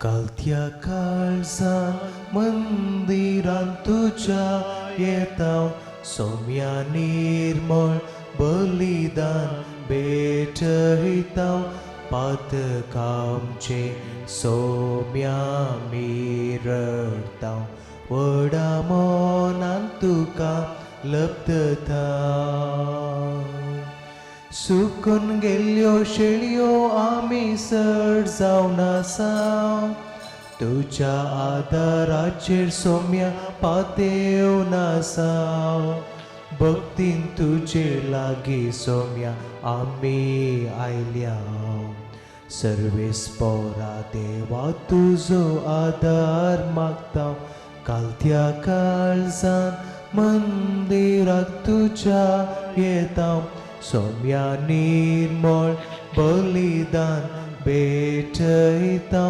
कालत्या काळजान मंदिरान तुज्या येता सोम्या निर्मळ बलिदान भेटयता पातकामचे सोम्या मिरडता व्हडा मनान तुका लब्धता. सुकून गेल्ल्यो शेळयो आमी सड जावन आसा तुज्या आदाराचेर सोम्या पातेवन आसा भक्तीन तुजे लागीं सोम्या आमी आयल्या सर्वेस्पोरा देवा तुजो आदार मागता कालत्या काळजान मंदिराक तुज्या येता सोम्या निर्मळ बलिदान भेटयता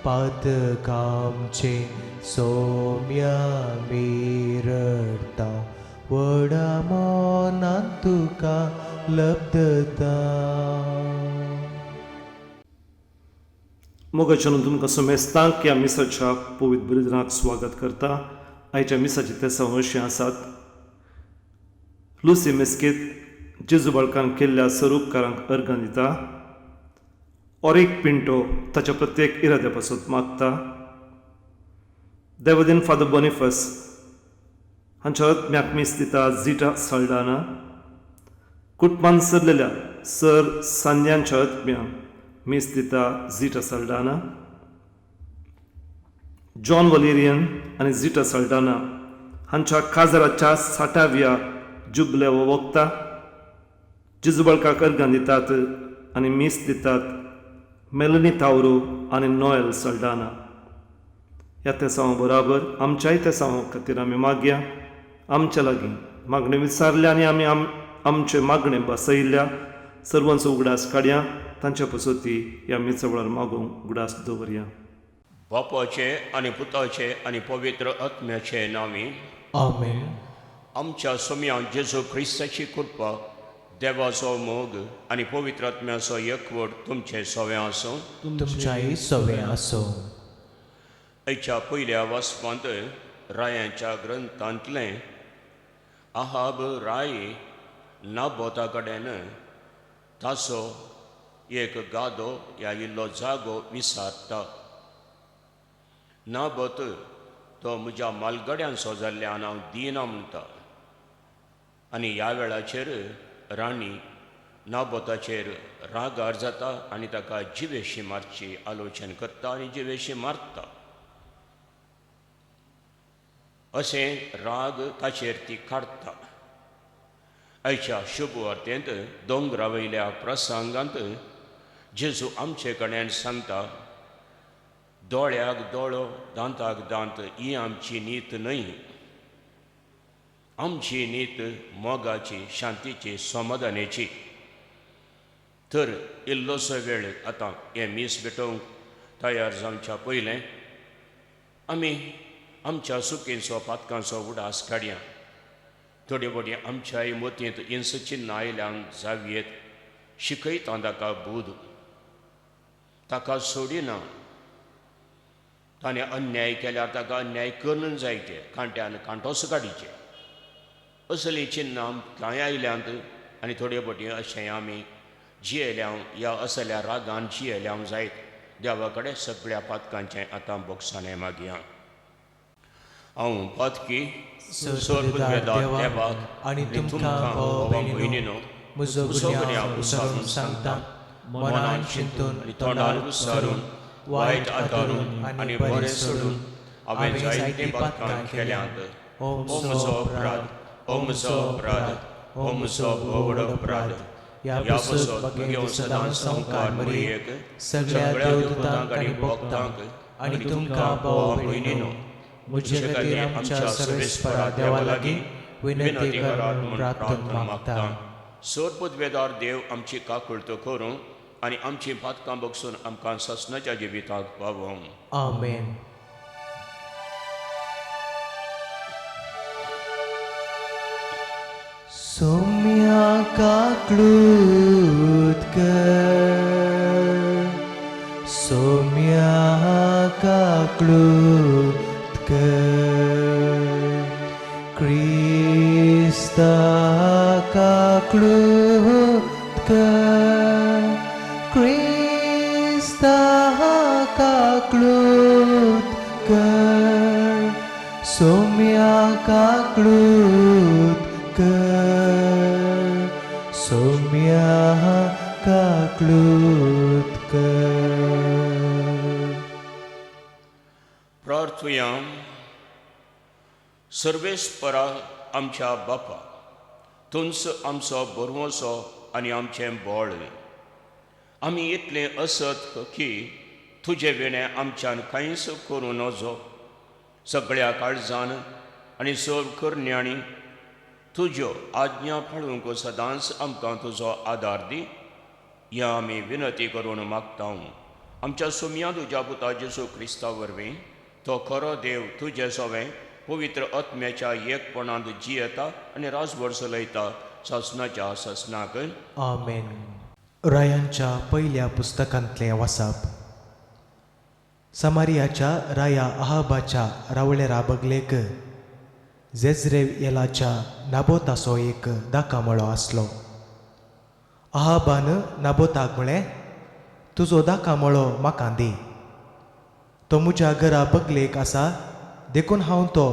पातकामचे सोम्या मिरडता व्हडा मनान तुका लब्धता. मोगाच्यान तुमकां समेस्तांक ह्या मिसाच्या पवित्र बलिदानाक स्वागत करता. आयच्या मिसाचे तेसांव अशें आसात. लुसी मेस्केत जेजू बाळकान केल्ल्या सरुपकारांक अर्गां दिता. ऑरेक पिंटो ताच्या प्रत्येक इराद्या पासत मागता. देवदीन फादर बोनिफस हांच्या आत्म्याक मीस दिता झिटा साल्डाना. कुटुंबान सरलेल्या सर सांद्यांच्या आत्म्याक मीस दिता झिटा साल्डाना. जॉन वलेरियन आनी झिटा साल्डाना हांच्या काजराच्या साठाव्या जुबले वखता जेजू बाळकाक अर्गां दितात आनी मीस दितात मेलनी तावरो आनी नोएल सल्डाना. ह्या तेसांव बराबर आमच्याय तेसांव खातीर आमी मागया. आमच्या लागीं मागणें विचारल्या आनी आमी आमचे मागणें बसयल्ल्या सर्वांचो उगडास काडया. तांच्या पसोती ह्या मिसा वेळार मागूंक उगडास दवरया. बापाचे आनी पुताचे आनी पवित्र आत्म्याचे नांवी आमेन. आमच्या सोम्या जेजू क्रिस्ताची कृपा, देवाचो मोग आनी पवित्र आत्म्याचो एकवट तुमचे सवे आसूं. तुमच्याय सवे आसूं. आयच्या पयल्या वाचपांत रायांच्या ग्रंथांतलें आहाब राय नाबोता कडेन ताचो एक गादो ह्या इल्लो जागो विसारता. नाबोत तो म्हज्या मालगड्यांचो जाल्ल्यान हांव दिना म्हणटा आनी ह्या वेळाचेर राणी नाबोताचेर रागार जाता आनी ताका जिवेशी मारची आलोचन करता आनी जिवेशी मारता. अशें राग ताचेर ती काडटा. आयच्या शुभ वार्तेंत दोंगरा वयल्या प्रसंगांत जेजू आमचे कडेन सांगता, दोळ्याक दोळो दांताक दांत ही आमची नीत न्हय. आमची नीत मोगाची, शांतीची, समाधानाची. तर इल्लोसो वेळ आतां हें मीस भेटोवंक तयार जावच्या पयलें आमी आमच्या चुकींचो पातकांचो उडास काडया. थोडे फावटी आमच्याय मतींत हिंस चिन्नां आयल्यान जावयेत. शिकयता ताका बूद, ताका सोडिना. ताणें अन्याय केल्यार ताका अन्याय करून जायचे, कांट्यान कांटोस काडीचे. असलीं चिन्नां कांय आयल्यांत आनी थोडे फावटी अशें आमी जियेल्या ह्या असल्या रागान जियेल्या जायत. देवा कडेन सगळ्या पातकांचें आतां बोगसाणें मागया. हांव पातकी देवाक आनी तुमकां भाव भयणीनो म्हजो गुन्यांव विसरून सांगता. मनान चिंतून तोंडार विसरून वायट आदारून आनी बरें सोडून हांवें जायतीं पातकां केल्यांत. हो म्हजो अपराध, हो म्हजो अपराध, हो म्हजो व्हड अपराध. ह्या पासत भगेवन सदांच संवकार मरियेक, सगळ्या देवदूतांक आनी भक्तांक आनी तुमकां भाव भयणीनो म्हजे खातीर आमच्या सर्वेस्परा देवा लागीं विनंती करात म्हूण प्रार्थना मागता. सोरपुदवेदार देव आमची काकुळट करूं आनी आमची पातकां बगसून आमकां सासणाच्या जिविताक पावोवं. आमेन. सोम्या काकळूत कर, सोम्या काकळूत कर, क्रिस्ता काकळूत कर, क्रिस्ता काकळूत कर, सोम्या काकळूत कर, सोम्या काकळूत कर. प्रार्थुया. सर्वेस्परा आमच्या बापा, तुंच आमचो बरवसो आनी आमचें बळ. आमी इतलें असत की तुजे विणें आमच्यान कांयच करूं नजो. सगळ्या काळजान आनी सर्व करण्यांनी तुज्यो आज्ञा पाळूंक सदांच आमकां तुजो आदार दी, ह्या आमी विनती करून मागता. आमच्या सुमया तुज्या पुता जेजू क्रिस्ता वरवीं, तो खरो देव तुजे सवें पवित्र आत्म्याच्या एकपणांत जियेता आनी राजभर चलयता सासणाच्या सासणाक. आमेन. रायांच्या पयल्या पुस्तकांतलें वाचप. समारियाच्या राया अहाबाच्या रावळेरा बगलेक जेज्रेएलाच्या नाबोताचो एक दाकामळो आसलो. अहाबान नाबोताक म्हळें, तुजो दाकामळो म्हाका दी, तो म्हज्या घरा बगलेक आसा, देखून हांव तो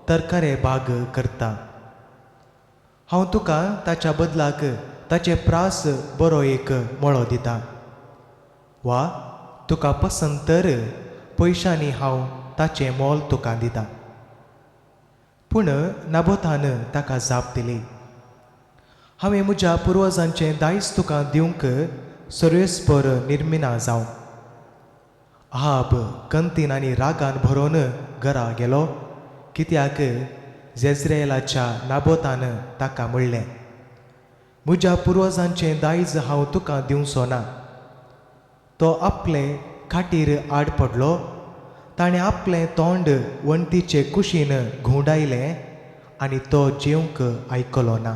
तरकारे बाग करता. हांव तुका ताच्या बदलाक ताचे प्रास बरो एक मळो दिता, वा तुका पसंत तर पयशांनी हांव ताचें मोल तुका दिता. पूण नाबोतान ताका जाप दिली, हांवें म्हज्या पुर्वजांचें दायज तुका दिवंक सर्वेस्पर निर्मिना जावं. आहाब कंतीन आनी रागान भरोवन घरा गेलो, कित्याक जेज्रेलाच्या नाबोतान ताका म्हणलें, म्हज्या पुर्वजांचें दायज हांव तुका दिवचो ना. तो आपले खाटीर आड पडलो, ताणें आपलें तोंड वण्टीचे कुशीन घुंवडायलें आनी तो जेवंक आयकलो ना.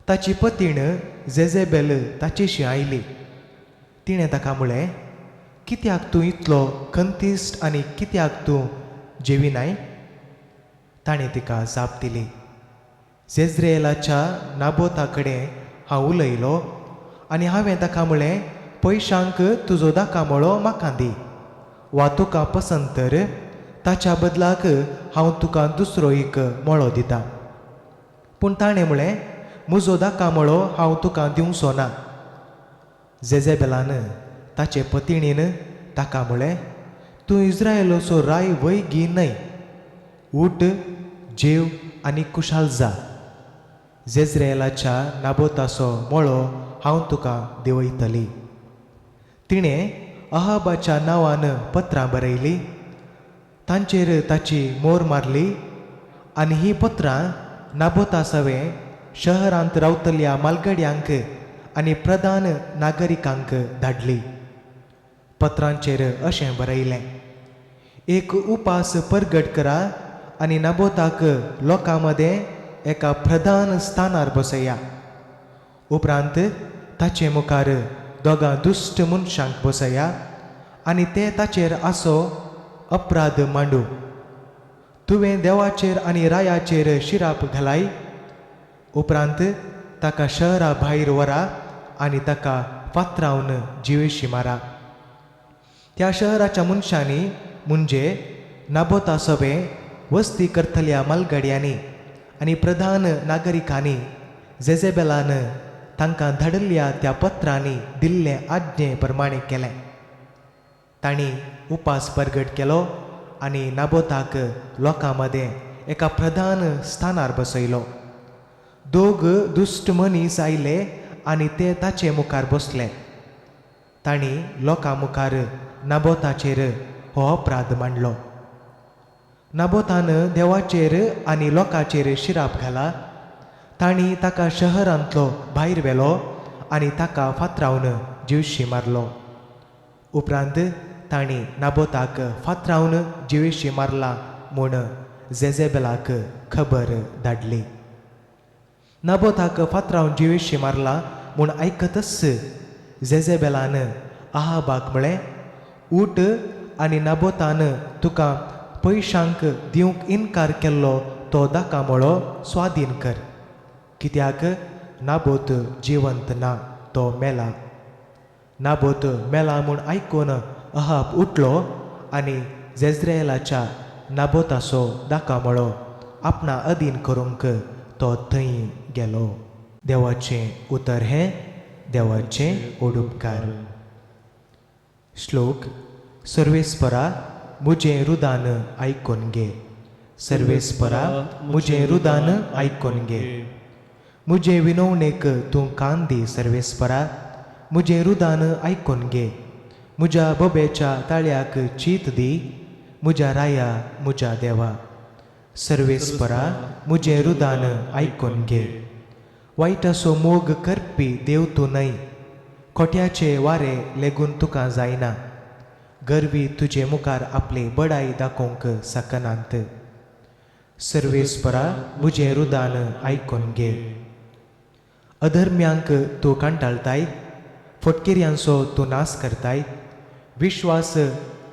ताची पतीण जेजेबेल ताचेशी आयली. तिणें ताका म्हळें, कित्याक तूं इतलो खंतीस्ट आनी कित्याक तूं जेविनाय? ताणें तिका जाप दिली, जेज्रेलाच्या नाबोता कडेन हांव उलयलो आनी हांवें ताका म्हळें, पयशांक तुजो दाकामळो म्हाका दी, वा तुका पसंत तर ताच्या बदलाक हांव तुका दुसरो एक मळो दिता. पूण ताणें म्हळें, म्हजो दाकामळो हांव तुका दिवचो ना. जेजेबेलान ताचे पतिणीन ताका म्हळें, तूं इस्रायलाचो राय वय गी न्हय? उठ, जेव आनी कुशाल जा. जेज्रेलाच्या नाबोताचो मळो हांव तुका देंवयतली. तिणें अहाबाच्या नांवान पत्रां बरयलीं, तांचेर ताची मोर मारली आनी हीं पत्रां नाबोता सवें शहरांत रावतल्या मालगड्यांक आनी प्रधान नागरिकांक धाडली. पत्रांचेर अशें बरयलें, एक उपास परगट करा आनी नाबोताक लोकां मदें एका प्रधान स्थानार बसया. उपरांत ताचे मुखार दोगां दुश्ट मनशांक बसया आनी ते ताचेर आसो अपराध मांडू. तुवें देवाचेर आनी रायाचेर शिराप घालाय. उपरांत ताका शहरा भायर व्हरा आनी ताका फातरावन जिवेशी मारा. त्या शहराच्या मनशांनी म्हणजे नाबोता सवें वस्ती करतल्या मालगाड्यांनी आनी प्रधान नागरिकांनी जेजेबेलान तांकां धाडिल्ल्या त्या पत्रांनी दिल्ले आज्ञे प्रमाणें केलें. तांणी उपास परगट केलो आनी नाबोताक लोकां मदें एका प्रधान स्थानार बसयलो. दोग दुश्ट मनीस आयले आनी ते ताचे मुखार बसले. तांणी लोकां मुखार नाबोताचेर हो अपराध मांडलो. नाबोतान देवाचेर आनी लोकांचेर शिराप घाला. तांणी ताका शहरांतलो भायर व्हेलो आनी ताका फातरावन जिवशी मारलो. उपरांत तांणी नाबोताक फातरावन जिवेशी मारला म्हूण जेजेबेलाक खबर धाडली. नाबोताक फातरावन जिवेशी मारला म्हूण आयकतच जेजेबेलान अहाबाक म्हळें, उठ आनी नाबोतान तुका पयशांक दिवंक इनकार केल्लो तो दाकामोळो स्वाधीन कर, कित्याक नाबोत जिवंत ना, तो मेला। नाबोत मेला म्हूण आयकून अहाब उठलो आनी जेज्रेलाच्या नाबोताचो दाकामोळो आपणा अधीन करूंक तो थंय गेलो। देवाचें उतर हें देवाचें ओडुपकार। श्लोक। सर्वेस्परा मुजें रुदान आयकून घे, सर्वेस्परा मुजें रुदान आयकून घे। मुजे विनवणेक तूं कान दी सर्वेस्परा, मुजें रुदान आयकून घे। मुज्या बोबेच्या ताळ्याक चीत दी, मुज्या राया मुज्या देवा। सर्वेस्परा मुजें रुदान आयकून घे। वायटाचो मोग करपी देव तूं न्हय, खोट्याचे वारे लेगून तुका जायना। गर्वी तुजे मुखार आपली बडाय दाखोवंक शकनात। सर्वेस्परा मुजें रुदान आयकून घे। अधर्म्यांक तूं कंटाळटाय, फटकिऱ्यांचो तूं नाश करताय। विश्वास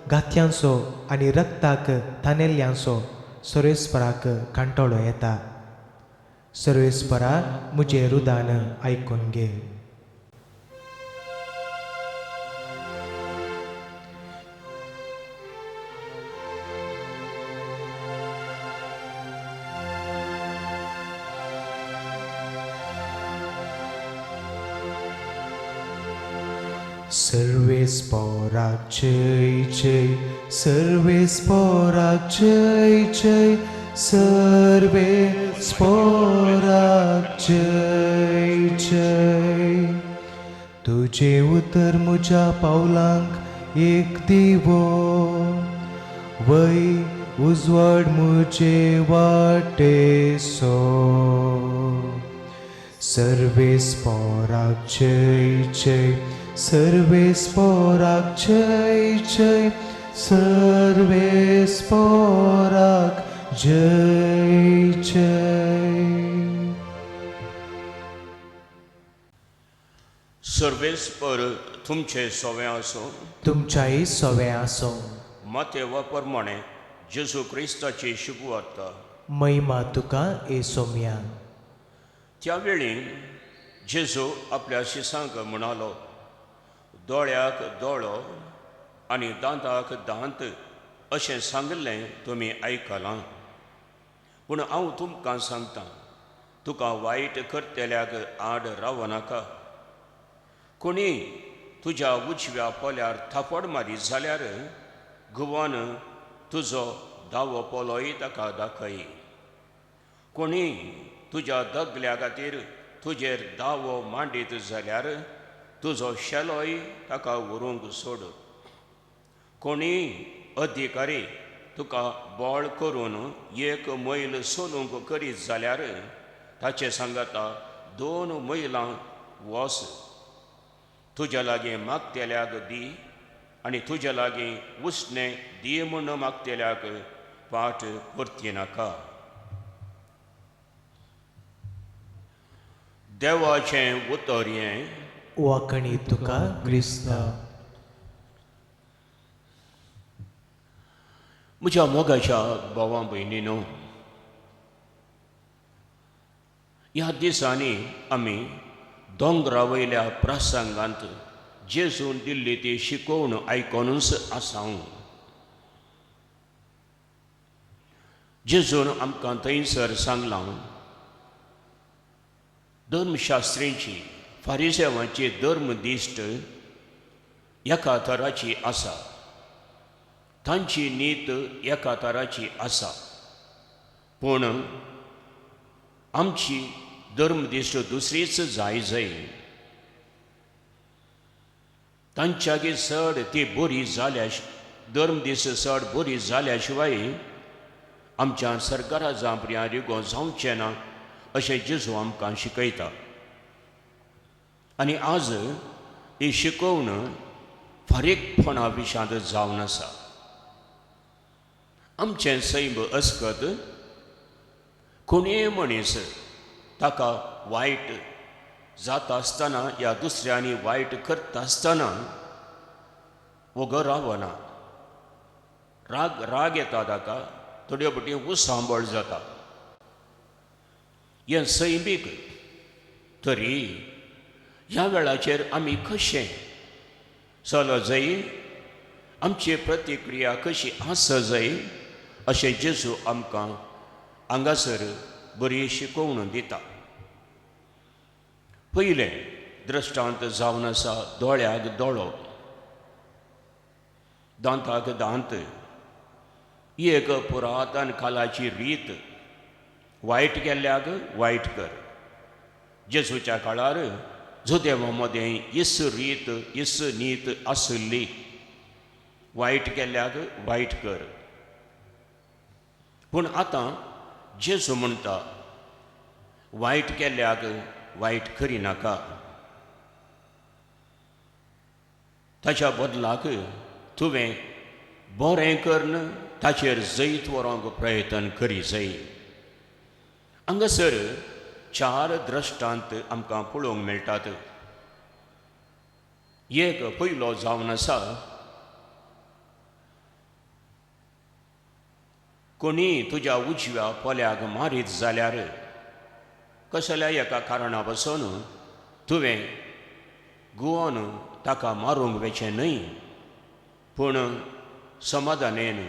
घात्यांचो आनी रक्ताक तानेल्ल्यांचो सर्वेस्पराक कंटाळो येता। सर्वेस्परा मुजें रुदान आयकून घे। सर्वेस्पराक जय जय, सर्वेस्पराक जय जय, सर्वेस्पराक जय जय। तुजें उतर मुज्या पावलांक एक दिवो, वय उजवाड मुजे वाटेसो। सर्वेस्पराक जय जय, सर्वेस्पराक जय जय, सर्वेस्पराक जय जय। सर्वेस्पर तुमचे सोवे आसो, तुमच्याय सोवे आसो। मातेवा प्रमाणे जेजू क्रिस्ताची शुभवार्ता। महिमा तुका ए सोम्या। त्या वेळी जेजू आपल्या शिसांक म्हणालो, दोळ्याक दोळो आनी दांताक दांत अशें सांगिल्लें तुमी आयकलां, पूण हांव तुमकां सांगतां, तुका वायट करतल्याक आड रावनाका। कोणी तुज्या उजव्या पोल्यार थापड मारीत जाल्यार घुवन तुजो दावो पोलोय ताका दाखय। कोणी तुज्या दगल्या खातीर तुजेर दावो मांडीत जाल्यार तुजो शेलोय ताका व्हरूंक सोड। कोणी अधिकारी तुका बळ करून एक मैल सोलूंक करीत जाल्यार ताचे सांगाता 2 मैलां वस। तुज्या लागीं मागतल्याक दी आनी तुज्या लागीं उसणें दी म्हूण मागतल्याक पाट परती नाका। देवाचें उतर हें वाकणी तुका क्रिस्ता। म्हज्या मोगाच्या भावा भयणीनो, ह्या दिसांनी आमी दोंगरा वयल्या प्रसंगांत जेजून दिल्ली ती शिकोवण आयकोनूच आसा। जेजून आमकां थंयसर सांगलां, धर्मशास्त्रींची फारिसेवांची धर्मदिश्ट एका तराची आसा, तांची नीत एका तराची आसा, पूण आमची धर्मदिश्ट दुसरीच जाय जाय। तांच्यागी चड ती बरी जाल्या, धर्मदिश्ट चड बरी जाल्या शिवाय आमच्या सरकारा जांपऱ्यां रिगो जावचें ना अशें जेजू आमकां शिकयता। आनी आज ही शिकोवण फारीकपणा विशांत जावन आसा। आमचें सैम अस्कत कोणीय मनीस ताका वायट जाता आसतना या दुसऱ्यांनी वायट करता आसतना वगो रावना, राग राग येता ताका, थोड्यो फावटी उसांबळ जाता. हें सैमीक. तरी ह्या वेळाचेर आमी कशें चल जाय, आमची प्रतिक्रिया कशी आसा जाय अशें जेजू आमकां हांगासर बरी शिकोवण दिता. पयलें दृश्टांत जावन आसा दोळ्याक दोळो, दांताक दांत. ही एक पुरातन कालाची रीत. वायट केल्ल्याक वायट कर. जेजूच्या काळार जुदेवा मदें इस रीत इस नीत आशिल्ली, वायट केल्ल्याक वायट कर. पूण आतां जेजू म्हणटा वायट केल्ल्याक वायट करिनाका, ताच्या बदलाक तुवें बरें करून ताचेर जैत व्हरूंक प्रयत्न करी जाय. हांगासर चार दृश्टांत आमकां पळोवंक मेळटात. एक पयलो जावन आसा, कोणी तुज्या उजव्या पोल्याक मारीत जाल्यार कसल्या एका कारणा पासून तुवें गुवन ताका मारूंक वेचें न्हय, पूण समाधानेन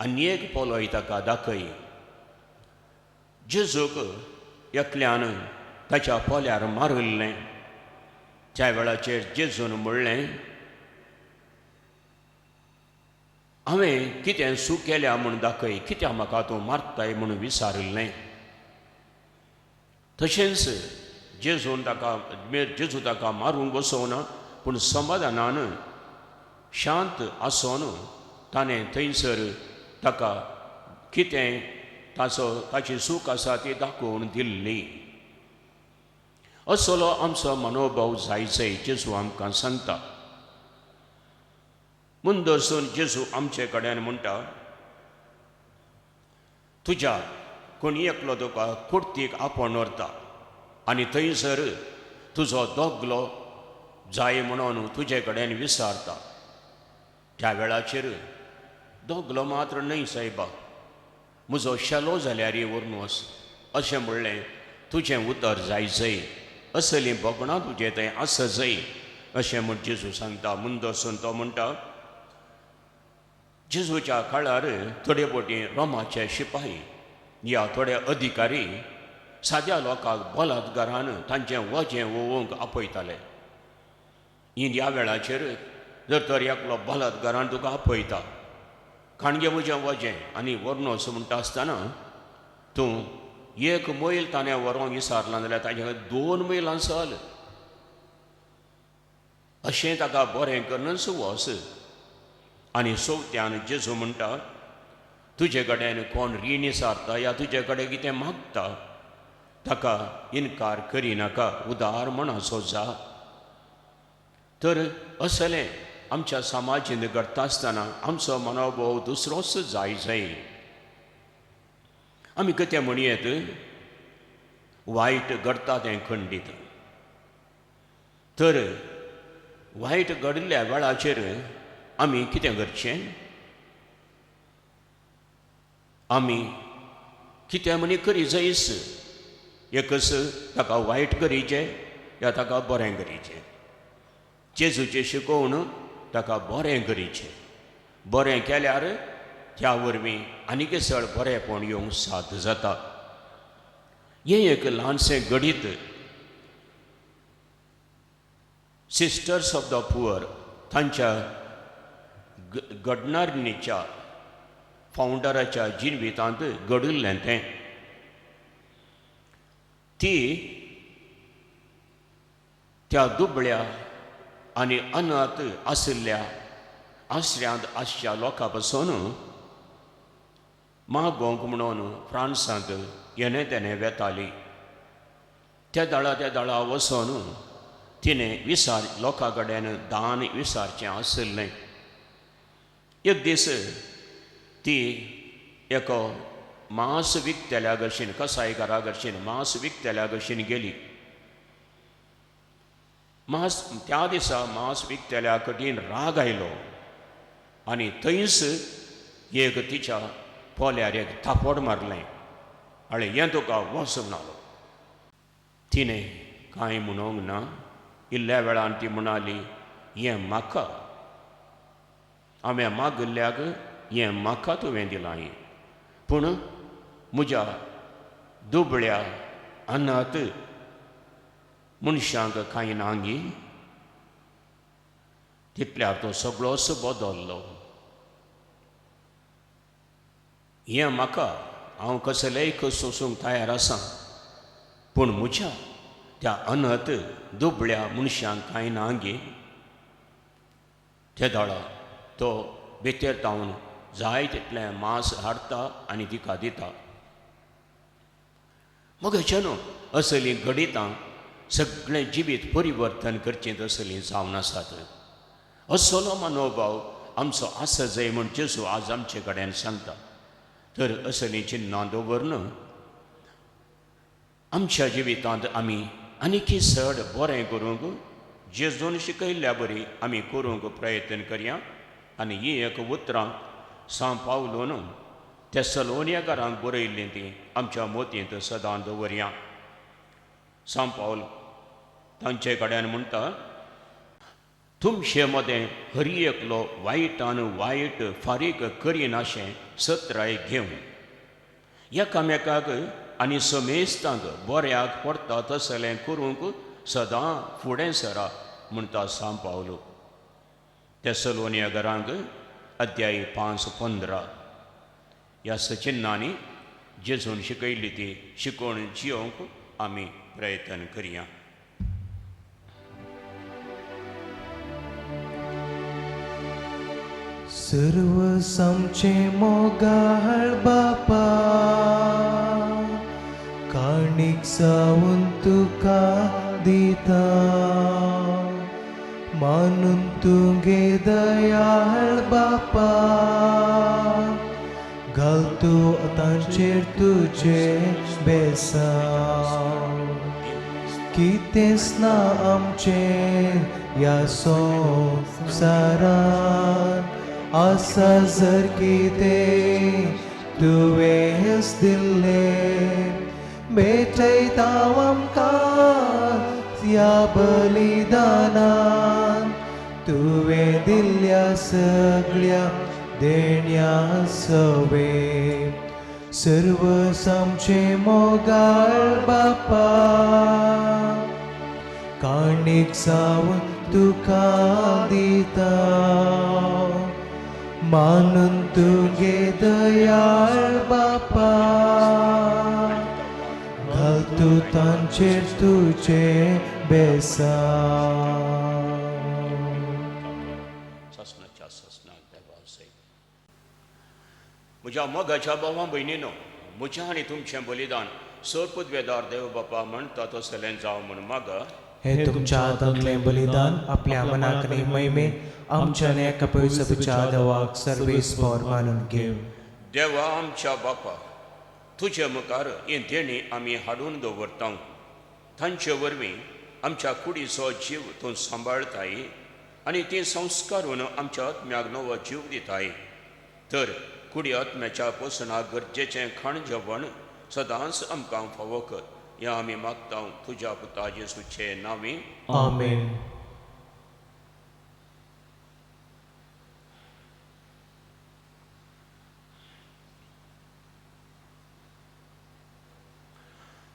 आनी एक पोलोय ताका दाखय. जेजूक एकल्यान ताच्या पोल्यार मारिल्लें. त्या वेळाचेर जेजून म्हणलें, हांवें कितें चूक केल्या म्हूण दाखय, कित्याक म्हाका तूं मारताय म्हूण विचारिल्लें. तशेंच जेजून ताका जेजू ताका मारूंक बसोवना, पूण समाधानान शांत आसून ताणें थंयसर ताका कितें ताचो ताची चूक आसा ती दाखोवन दिल्ली. असलो आमचो मनोभाव जायचो जेजू आमकां सांगता. मुंदरसून जेजू आमचे कडेन म्हणटा, तुज्या कोणी एकलो तुका कुर्तीक आपोवन व्हरता आनी थंयसर तुजो दोगलो जाय म्हणून तुजे कडेन विचारता. त्या वेळाचेर दोगलो मात्र न्हय सायबा, म्हजो शेलो जाल्यार व्हरून वच अशें म्हणलें तुजें उतर जायजय, असलीं भोगणां तुजें थंय आसा जाय अशें म्हूण जेजू सांगता. मुंदरसून तो म्हणटा, जेजूच्या काळार थोडे फावटी रोमाचे शिपाही या थोडे अधिकारी साद्या लोकांक बलात्कारान तांचें वजें ओवोवंक आपयताले. ह्या वेळाचेर जर तर एकलो बलात्कारान तुका आपयता, खाणगे म्हजें वजें आनी व्हरून वच म्हणटा आसतना तूं एक मैल ताणें व्हरोंक विचारलां जाल्यार ताजे 2 मैलां चल, अशें ताका बरें करूनच वच. आनी सोवत्यान जेजू म्हणटा, तुजे कडेन कोण रीण विचारता या तुजे कडेन कितें मागता ताका इनकार करिनाका, उदार मनाचो जा. तर असलें आमच्या समाजीन घडटा आसतना आमचो मनोभाव दुसरोच जाय जाय. आमी कितें म्हणयेत, वायट घडटा तें खंडीत. तर वायट घडिल्ल्या वेळाचेर आमी कितें करचें, आमी कितें म्हणी करी जायच, एकच ताका वायट करीचें या ताका बरें करीचें. जेजूचें शिकोवन ताका बरें करीचें, बरें केल्यार त्या वरवीं आनीक चड बरेंपण येवंक साध्य जाता. हें एक ल्हानशें घडीत सिस्टर्स ऑफ the poor तांच्या घडणारणीच्या फावंडराच्या जिवितांत घडिल्लें तें. ती त्या दुबळ्या आनी अनाथ आशिल्ल्या आश्र्यांत आसच्या लोकां पासून मागोवंक म्हणून फ्रांसांत येणे तेणे वेताली. त्या दळा त्या दळा वचून तिणें विसार लोकां कडेन दान विसारचें आशिल्लें. एक दीस ती एक मांस विकतल्या भशेन, कसायकारा भशेन मांस विकतल्या भशेन गेली. मांस त्या दिसा मांस विकतल्या कठीण राग आयलो आनी थंयच एक तिच्या पोल्यार एक थापोड मारलें आनी हें तुका वच म्हणालो. तिणें कांय म्हणूंक ना. इल्ल्या वेळान ती म्हणाली, हें म्हाका, हांवें मागिल्ल्याक हें म्हाका तुवें दिलां, पूण म्हज्या दुबळ्या अनाथ मनशांक कांय ना गी. तितल्यार तो सगळोच बदल्लो. हें म्हाका, हांव कसलेय सोसूंक तयार आसा, पूण म्हज्या त्या अनाथ दुबळ्या मनशांक कांय ना गी. ते दाडा तो भितर तावन जाय तितलें मांस हाडटा आनी तिका दिता. मगेचे न्हू असलीं घडितां सगळें जिवीत परिवर्तन करचें तसलीं जावन आसात. असलो मनोभाव आमचो आसा जाय म्हूण जेजू आज आमचे कडेन सांगता. तर असलीं चिन्नां दवरन आमच्या जिवितांत आमी आनीकी चड बरें करूंक जेजून शिकयल्ल्या बरी आमी करूंक प्रयत्न करया. आनी ही एक उतरां सांव पावलून तेसलोनियेकारांक बरयल्लीं तीं आमच्या मोतींत सदां दवरया. सांव पावल तांचे कडेन म्हणटा, तुमचे मदें हरी एकलो वायटान वायट फारीक करिनाशें सत्राय घेवन एकामेकाक आनी समेस्तांक बऱ्याक पडटा तसलें करूंक सदां फुडें सरा म्हणटा सांव पावलो. तेसलोनियेकारांक अध्याय 5:15. ह्या सचिन्नांनी जेजून शिकयल्ली ती शिकोवन जियोवंक आमी प्रयत्न करया. सर्व सामचे मोगाळ बापा, काणीक सावन तुका दिता, मानून तुगे दयाळ बापा, घाल तूं तांचेर तुजें बेसांव. कितेंच ना आमचें ह्या संवसारांत, आसा जर कितें तुवेंच दिल्लें, भेटयता आमकां ह्या बलिदानान, तुवें दिल्ल्या सगळ्या देण्या सवे. सर्व सामचें मोगाळ बापा, काणीक सावन तुका दिता, मानून तुगे दयाळ बापा, घाल तूं तांचेर तुजें बेसांव. म्हज्या मोगाच्या भावा भयणीनो, म्हज्या आनी तुमचें बलिदान सर पदवेदार देव बापा म्हणटा तसलें जावं म्हूण मागा. हे तुमच्या हातांतलें बलिदान आपल्या मनाक न्ही महिमे आमच्या एका पयसच्या देवाक सर्वेस्पर मानून घेव. देवा आमच्या बापा, तुजे मुखार हें देणीं आमी हाडून दवरता, तांचे वरवीं आमच्या कुडीचो जीव तूं सांबाळताय आनी ती संस्कारून आमच्या आत्म्याक नवो जीव दिताय. तर कुडी आत्म्याच्या पोसणाक गरजेचें खाण जेवण सदांच आमकां फावो कर, ह्या आमी मागता तुज्या पुता जेजूचे नांवी, आमेन.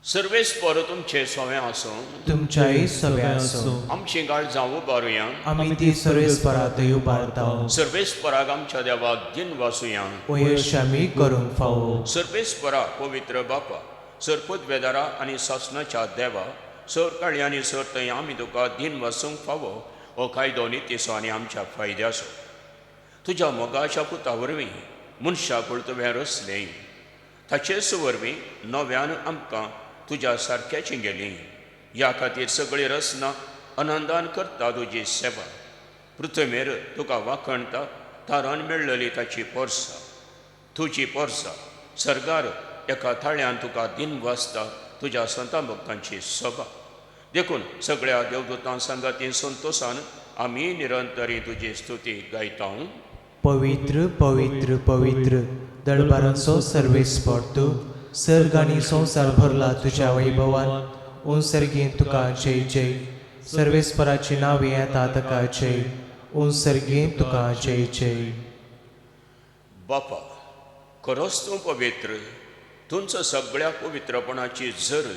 सर्वेस्पर तुमचे सवे आसूं, तुमच्याय सवे आसूं. आमची काळजां उबारुया, आमी ती सर्वेस्परा थंय उबारता. सर्वेस्पराक आमच्या देवाक दिन वासुया, वयश आमी करूंक फावो. सर्वेस्परा पवित्र बापा, सर पदवेदारा आनी सासणाच्या देवा, सर काळी आनी सर थंय आमी तुका दिन वासूंक फावो. हो कायदो नितीचो आनी आमच्या फायद्याचो. तुज्या मोगाच्या पुता वरवीं मनशाकूळ तुवें रचलें, ताचेच वरवीं नव्यान आमकां तुज्या सारक्याची गेली. ह्या खातीर सगळी रचना आनंदान करता तुजी सेवा. पृथ्वीर तुका वाखणता तारण मेळ्ळली ताची पोरसा, तुजी पोरसा सर्गार एका थाळ्यान तुका दिन वाचता तुज्या संता भक्तांची सभा. देखून सगळ्या देवदूतां सांगाती संतोशान आमी निरंतरी तुजी स्तुती गायता. पवित्र पवित्र पवित्र दळबारांचो सर्वेस्पर तूं, सर्ग आनी संवसार भरला तुज्या वैभवान. उंसर्गीन तुका जय जय. सर्वेस्पराची नांव येता ताका जय. उंसर्गीन तुका जय जय. बापा, खरोच तूं पवित्र, तुमचो सगळ्या पवित्रपणाची झर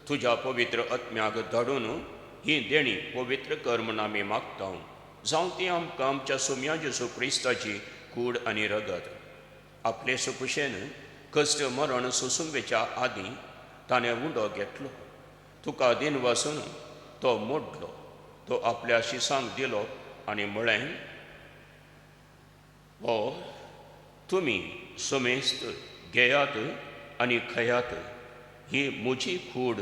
तुज्या पवित्र आत्म्याक धाडून ही देणी पवित्र कर म्हूण आमी मागता. जावं ती आमकां आमच्या सुम्या जेजू क्रिस्ताची कूड आनी रगत. आपले सुकुशेन कश्ट मरण सोसूंक आदीं ताणें उंडो घेतलो, तुका दिन वासून तो मोडलो, तो आपल्या शिसांक दिलो आनी म्हळें, हो तुमी समेस्त घेयात आनी खयात, ही म्हजी कूड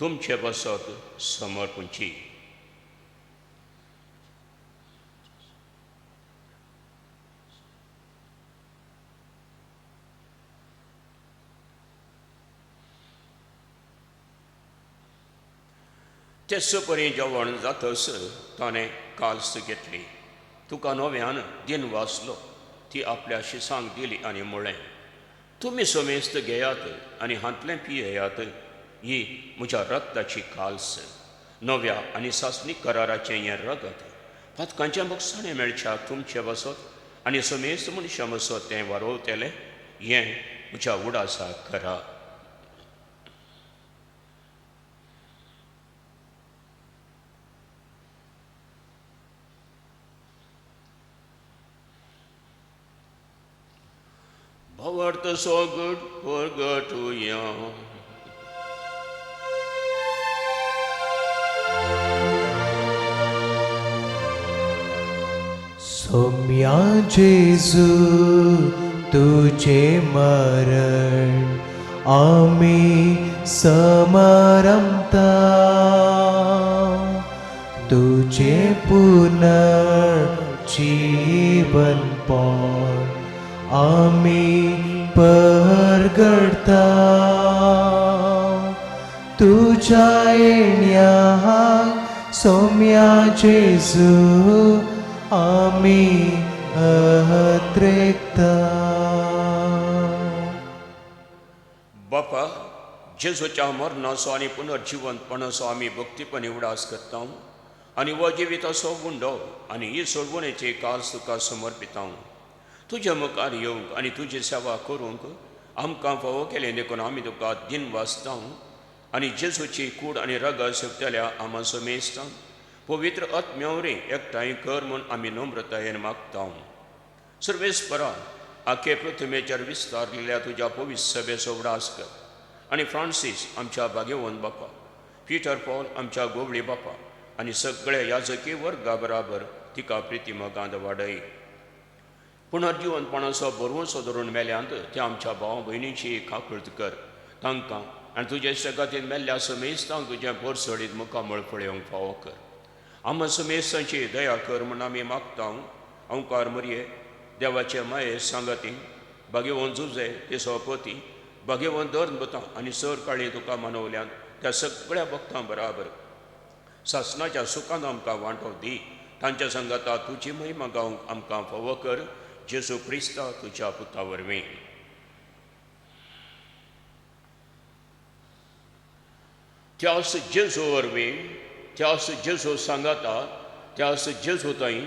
तुमचे पासत समर्पणची. तेच परी जेवण जातच ताणें काल्स घेतली, तुका नव्यान दिन वाचलो, ती आपल्या शिसांक दिली आनी म्हळें, तुमी समेस्त घेयात आनी हांतलें पियेयात, ही म्हज्या रक्ताची काल्स, नव्या आनी सासणीक कराराचें हें रगत, पातकांचें बक्षाणें मेळच्या तुमचे बसत आनी समेस्त मनशां बसत तें वारोवतलें, हें म्हज्या उडासाक करा. Thou art so good, परगटुया. Saumya जेजू तुझे मरण आमी समारंभता, तुझे पुनर्जीवन पण आमी परगडता, तुझ्या येण्याक सोम्या जेजू आमी अत्रेकता. बापा, जेजूच्या मरणाचो आनी पुनर्जिवंतपणाचो आमी भक्तीपणी उडास करता आनी हो जिविताचो उंडो आनी ही सोडवणेची कास तुका समर्पिता. तुज्या मुखार येवंक आनी तुजी सेवा करूंक आमकां फावो केलें देखून आमी तुका दिन वाचता आनी जेजूची कूड आनी रगत सोंपतल्या आमा समेस्ता पवित्र आत्म्यावरी एकठांय कर म्हूण आमी नम्रतायेन मागता. सर्वेस्परा, आखे पृथ्वेचेर विस्तारलेल्या तुज्या पवित्र सभेचो उडास कर आनी फ्रांसीस आमच्या भाग्यवंत बापा, पिटर पॉल आमच्या गोवळी बापा आनी सगळ्या याजकी वर्गा बराबर तिका प्रिती मोगांत वाडय. पुनर्जिवंतपणाचो बरवंसो धरून मेल्यांत त्या आमच्या भाव भयणीची काकूळत कर, तांकां आनी तुजे सगातीन मेल्ल्या समेस्तांक तुजें बोरसडीत मुखामळ पळोवंक फावो कर. आमकां समेस्तांची दया कर म्हूण आमी मागता. अंकार मरये देवाचे माये सांगाती भाग्यवंत जुजे ते पती भाग्यवंत धर्म आनी सर काळी तुका मानवल्यान त्या सगळ्या भक्तां बराबर सासणाच्या सुखान आमकां वांटो दी. तांच्या सांगाता तुजी महिमा गावंक आमकां फावो कर, जेजू क्रिस्ता तुज्या पुता वरवीं. त्यास जेजू वरवीं, त्यास जेजू सांगाता, त्यास जेजू थंय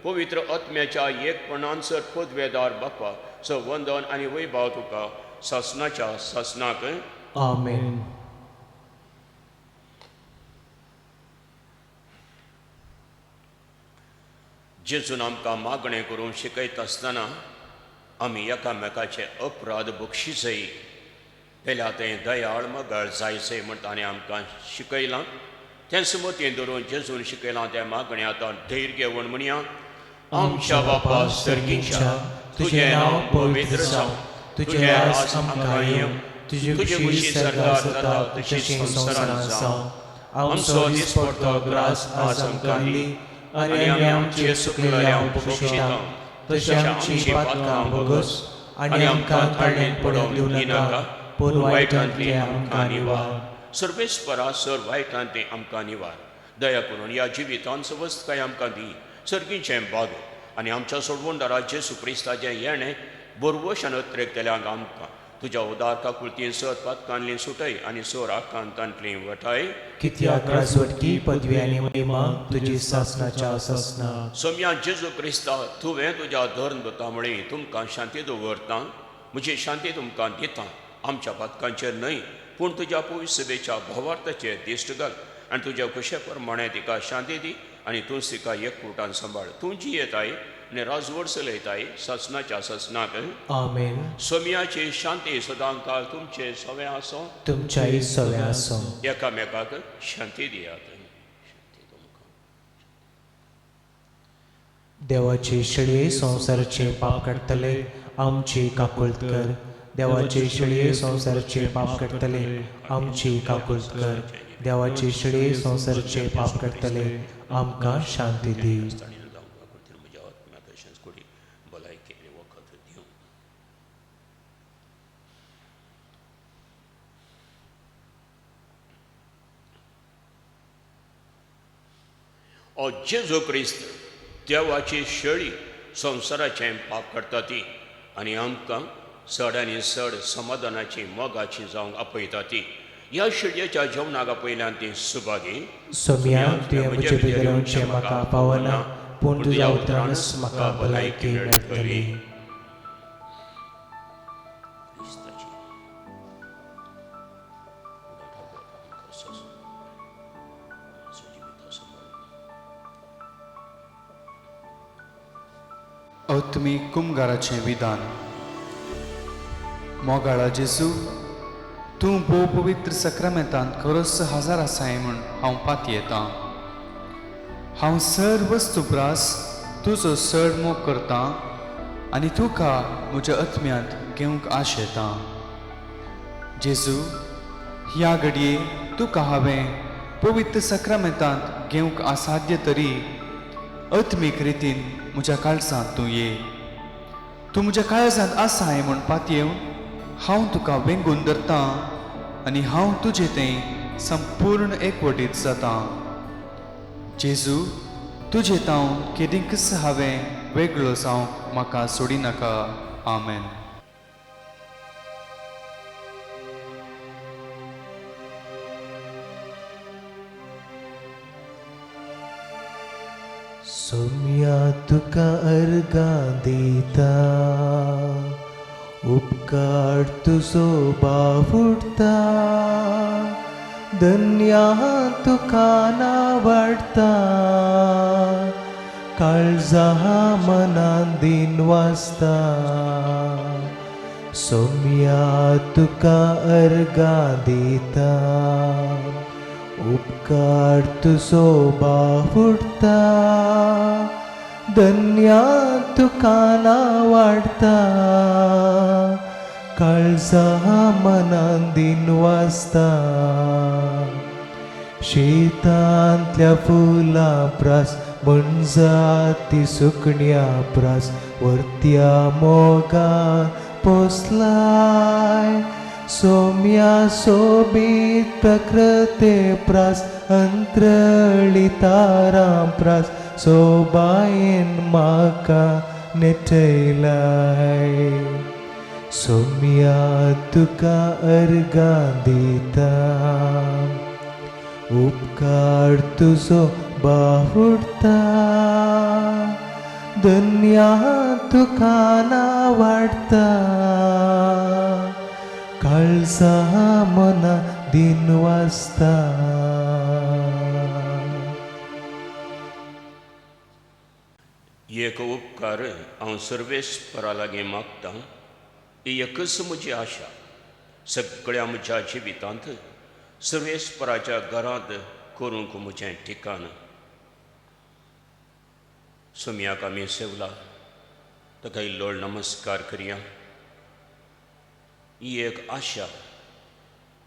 पवित्र आत्म्याच्या एकपणान सर पदवेदार बापा स वंदन आनी वैभाव तुका सासणाच्या सासणाक. आमेन. जेजून आमकां मागणें करून शिकयता आसतना आमी एकामेकाचे अपराध बक्षिसय पेल्या तें दयाळ मगाळ जायचें म्हण ताणें आमकां शिकयलां. तें मतीन धरून जेजून शिकयलां तें मागणें आतां धैर्य घेवन म्हणया. आमच्या बापा सर्गीच्या, तुजें नांव पवित्र जावं, तुजें राज आमकां येवं, तुजी खुशी सर्गार जाता तशी संवसारांत जावं. आमचो दिसपडतो ग्रास आज आमकां दी आनी आमी आमचे चुकलेल्यांक बक्षिता तशें आमची पातकां भोगस आनी आमकां ताळेंत पडोवंक दिवं नाका, पूण वायटांतलें आमकां निवार. सर्वेस्परा सर वायटान तें आमकां निवार. दया करून ह्या जिवितान सवस्तकाय आमकां दी सर्गीचें बाग आनी आमच्या सोडवणदारा जेसू क्रिस्ताचें येणें बरवशान अत्रेकतल्यांक आमकां तुज्या उदार काकुळतीन सर पातकांतली सुटय आनी सर आकांतांतली वठाय. कित्याक राजवटकी पदवी आनी महिमा तुजी सासनाच्या सासना. सोम्या जेजू क्रिस्ता तुवें तुज्या धर्म दुता म्हळी तुमकां शांती दवरता, म्हजी शांती तुमकां दिता. आमच्या पातकांचेर न्हय पूण तुज्या पवित्र सभेच्या भावार्थाचेर दिश्ट घाल आनी तुज्या खुशे प्रमाणें तिका शांती दी आनी तूं तिका एककुटान सांबाळ. तूं जियेताय आनी राजवट चलयताय सासनाच्या सासनाक. आमेन. सोम्याची शांती सदांकाळ तुमचे सवें आसूं, तुमच्याय सवें आसूं. एकामेकाक शांती दियात. शांती तुमकां. देवाचे शेळये संवसाराचे पाप काडटले आमची काकुळत कर. देवाचे शेळये संवसाराचे पाप काडटले आमची काकुळत कर. देवाचे शेळये संवसाराचे पाप काडटले आमकां शांती दी. म्हज्या आत्म्या तशेंच कुडीक भलायकी आनी वखद दिवं. ओ जेजू क्रिस्त देवाची शेळी संवसाराचें पाप काडटा ती आनी आमकां चड आनी चड समाधानाची मोगाची जावंक आपयता ती. ह्या शेळयेच्या जेवणाक आपयल्यान ती सुभागी. सोम्या तुवें म्हजे भितर येवचें म्हाका पावना, पूण तुज्या उतरानच म्हाका भलायकी मेळटली. क्रिस्ताची आत्मीक कुमगाराचें विधान. मोगाळा जेजू, तूं भोव पवित्र सक्रामेंतांत खरोच हजार आसाय म्हूण हांव पातयेतां. हांव सर वस्तू प्रास तुजो चड मोग करतां आनी तुका म्हज्या आत्म्यांत घेवंक आशेतां. जेजू, ह्या घडये तुका हांवें पवित्र सक्रामेंतांत घेवंक असाध्य तरी आत्मीक रितीन म्हज्या काळजांत तूं ये. तूं म्हज्या काळजांत आसाय म्हूण पातयेवन हांव तुका वेंगून धरतां आनी हांव तुजे थंय संपूर्ण एकवटीत जातां. जेजू, तुजे तावन केदींकच हांवें वेगळो जावंक म्हाका सोडिनाका. आमेन. सोम्या तुका अर्गां दिता, उपकार तुजो बावुडटा, धन्या तुका नावडटा, काळजा मनान दिन वाजता. सोम्या तुका अर्गां दिता, उपकार तुजो बावुडटा, धन्या तुका नावडटा, काळजा मनान दिन वाजता. शेतांतल्या फुलां प्रास मनजाती सुकण्या प्रास वरत्या मोगान पोसलाय. सोम्या सोबीत प्रकृते प्रास अंत्रळी तारां प्रास सोबायेन म्हाका नेटयलाय. सोम्या तुका अर्गां दिता, उपकार तुजो बावुडटा, धन्या तुका नावडटा, काळजा मना दिन वाजता. एक उपकार हांव सर्वेस्परा लागीं मागतां, ही एकच म्हजी आशा. सगळ्या म्हज्या जिवितांत सर्वेस्पराच्या घरांत करूंक म्हजें ठिकाण. सोम्याक आमी सेवला ताका इल्लो नमस्कार करया. ही एक आशा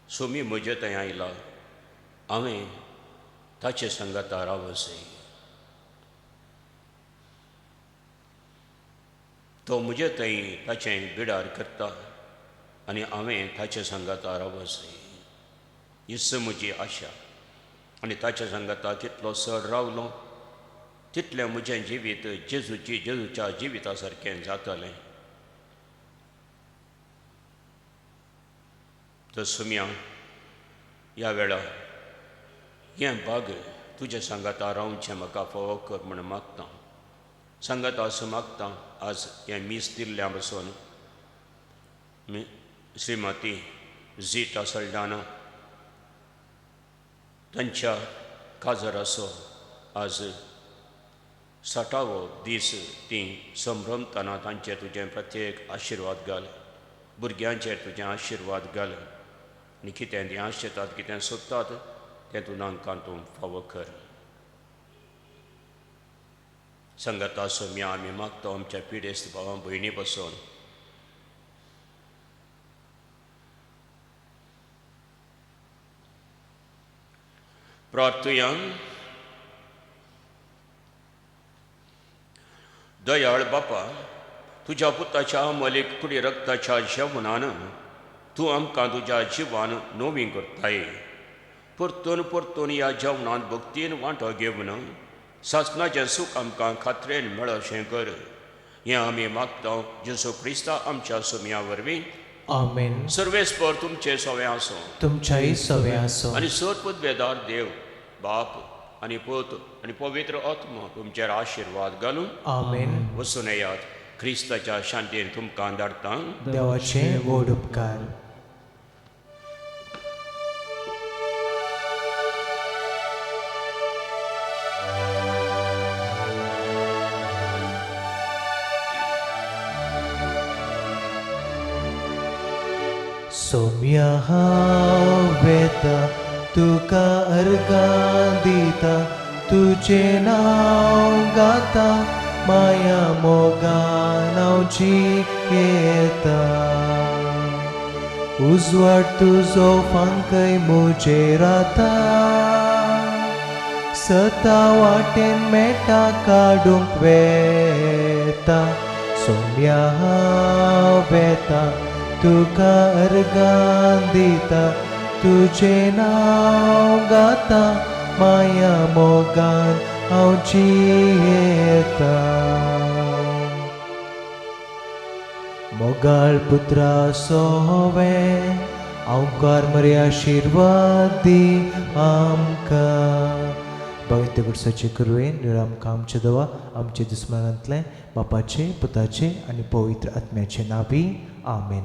सोमी म्हजे थंय आयला, हांवें ताचे सांगाता रावसय. तो म्हजे थंय ताचें बिडार करता आनी हांवें ताचे सांगाता रावसय. हीच म्हजी आशा आनी ताच्या सांगाता कितलो सर रावलो तितलें म्हजें जिवीत जेजूची जेजूच्या जिविता सारकें जातलें. तर सुम्या ह्या वेळार हें भाग तुज्या सांगाता रावचें म्हाका फावो कर म्हूण मागता, सांगाता असो मागता. आज हें मीस दिल्ल्या बसून श्रीमती झिटा सल्डाना तांच्या काजराचो आज 60वो दीस ती संभ्रमतना तांचेर तुजें प्रत्येक आशिर्वाद घाल, भुरग्यांचेर तुजें आशिर्वाद घाल आनी कितें तीं आशेतात कितें सोदतात तें तूं तांकां तूं फावो कर. संगता सोम्या आमी मागता आमच्या पिडेस्त भावां भयणी बसून प्रार्थुया. दयाळ बापा, तुज्या पुताच्या मलीक कुडी रक्ताच्या जेवणान तूं आमकां तुज्या जिवान नवी करताय. परतून परतून ह्या जेवणांत भक्तीन वांटो घेवन सासणाचें सूख आमकां खात्रेन मेळशें कर. हें आमी मागता जेजू क्रिस्ता आमच्या सुम्या वरवीं. आमेन. सर्वेस्पर तुमचे सवे आसूं, तुमच्याय सवे आसूं. आनी सर पदवेदार देव बाप आनी पूत आनी पवित्र आत्मा तुमचेर आशिर्वाद घालून. आमेन. वचून येयात, क्रिस्ताच्या शांतीन तुमकां धाडटा. देवाचे व्हड उपकार. सोम्या हांव वेता तुका अर्गां दिता, तुजें नांव गाता, माया मोगान हांव जियेता. उजवाड तुजो फांकय म्हजेर आतां, सता वाटेन मेटा काडूंक वेता. सोम्या हांव वेता तुका अर्गां दिता, तुजें नांव गाता, माया मोगान हांव जियेता. मोगाळ पुत्रा सोवे हांवकार मरे आशिर्वाद दी आमकां. पवित्र गुडसाचे कृपेन आमकां आमचे देवा आमचे दुस्मानांतलें बापाचे पुताचे आनी पवित्र आत्म्याचे नांवी. आमेन.